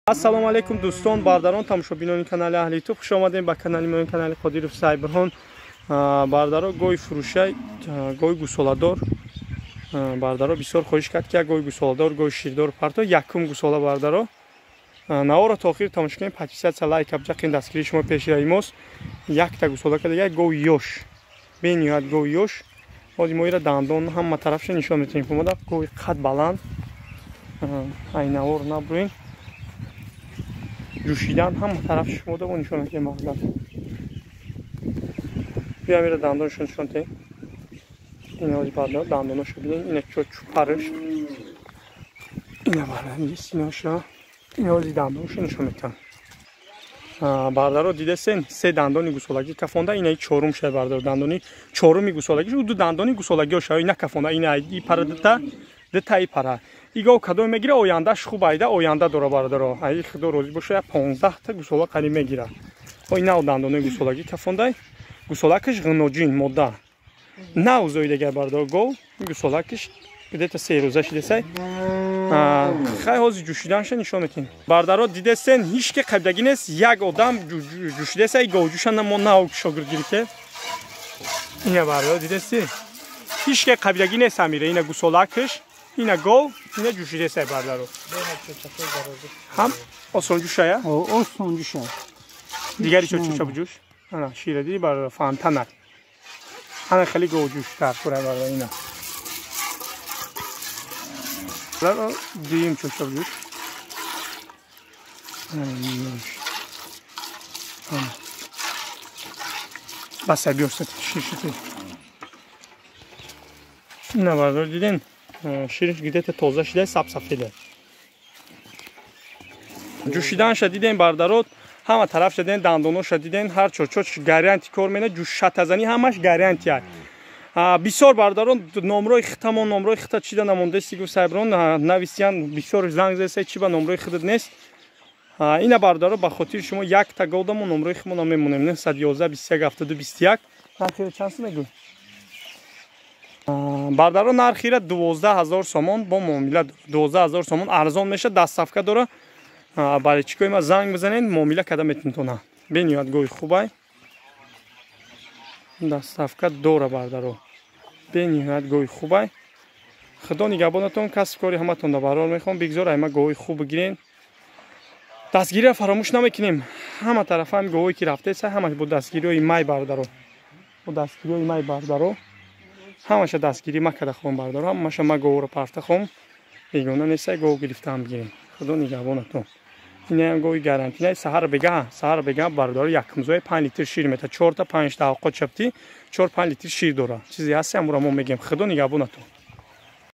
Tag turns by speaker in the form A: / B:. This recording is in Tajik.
A: Ассалому алайкум дӯстон, бардарон, тамошобинони канали Аҳли Ютуб. Хуш омадем ба канали мо, канали Қодиров Сайбирҳон. Бардаро, гои фурӯшай, гои гусоладор. Бардаро бисёр хоҳиш кард, ки як гои гусоладор, гои ширдор парто, якум гусола бардаро. Наворо то охир тамошо кунед, подписаться, лайк, абҷақин дастгирии шумо пешраи мост. Якта гусола карда, як гои ёш. Бениҳоят гои ёш. Ҳозир мо ира дандон ҳама тарафша нишон метавонем. Омада гои қад баланд. Ай навор набурен. Ҷӯшидан ҳама тараф шумо да нишон метавонем мағзар. Биям ира дандоншо нишон тем. Ина ҳозир бардар дандоношо бинем. Ина чӯпараш. Ина бардар синаша. Ина ҳозир дандоношо нишон метавонем. Бардаро дидесен се дандони гусолагӣ кафонда, ина чорум шай бардаро дандони чоруми гусолагӣ, ду дандони гусолагио шай на кафонда, ина и пара дута и пара. Иго кадом мегира, ояндаш хуб айда, оянда дора бардаро. Ай худо розӣ боша, 15 та гусола қариб мегира. Ой нав дандони гусолагӣ кафондай. Гусолакаш ғиноҷин мода. Нав зоидагар бардаро гов, гусолакаш где-то 3 рӯза шидесай. Хай ҳозир ҷӯшиданша нишон метем. Бардаро дидесен ҳеч ки қабдагӣ нест, як одам ҷӯшидесай, говҷӯша мо нав шогирд гирифте. Ина бардаро дидеси? Ҳеч ки қабдагӣ нест амира, ина гусолакаш, ина гов, ина ҷӯшидесай бардаро. Ҳам осон ҷӯшая?
B: Осон ҷӯша.
A: Дигари чо чӯша буҷӯш? Ана шира диди бардаро фонтана. Ана хеле говҷӯш дар кура бардаро ина. Дуюм чӯша буҷӯш. Бас биёстад ширшити. Ина бардаро диден? Шириш где-то тоза шида, сабсафеда. Ҷӯшиданша дидем бардарот, ҳама тарафша диден, дандоноша диден, ҳар чор-чор гаранти кор мена, ҷӯшатазанӣ ҳамаш гарантия. Бисёр бардарон номрои хитамон, номрои хита чида намондеси гуфт Сайбирон, нависиян бисёр занг зеса чи ба номрои хидат нест. Ина бардаро ба хотири шумо якта голдамо номрои химона мемонем 911 21 72 21. Нархира чанд сум мегӯй? Бардаро нархира 12 000 сомон бо муомила 12 000 сомон арзон меша, доставка дора. Барои чикои ма занг бизанед, муомила када метавонтона. Бениҳоят гои хубай. Доставка дора бардаро. Бениҳоят гои хубай. Худо нигаҳбонатон, касб кори ҳаматон да барор мехоҳам. Бигзор айма гои хуб бигирен. Дастгириро фаромӯш намекунем. Ҳама тарафа ҳам гоҳое ки рафтеса, ҳамаш бо дастгириҳои май бардаро. Бо дастгириҳои май бардаро. Ҳамаша дастгирӣ ма када хоҳам бардаро, ҳамаша ма гоҳро парта хоҳам. Бегона нестай, гоҳ гирифтаам бигирем. Худо нигаҳбонатон. Инаам гоҳи гарантия. Саҳар бегаҳ, саҳар бегаҳ бардаро якумзои 5 литр шир мета, 4 та 5 та авқот чаптӣ, 4-5 литр шир дора. Чизе ҳаст, ҳамуро мо мегем. Худо нигаҳбонатон.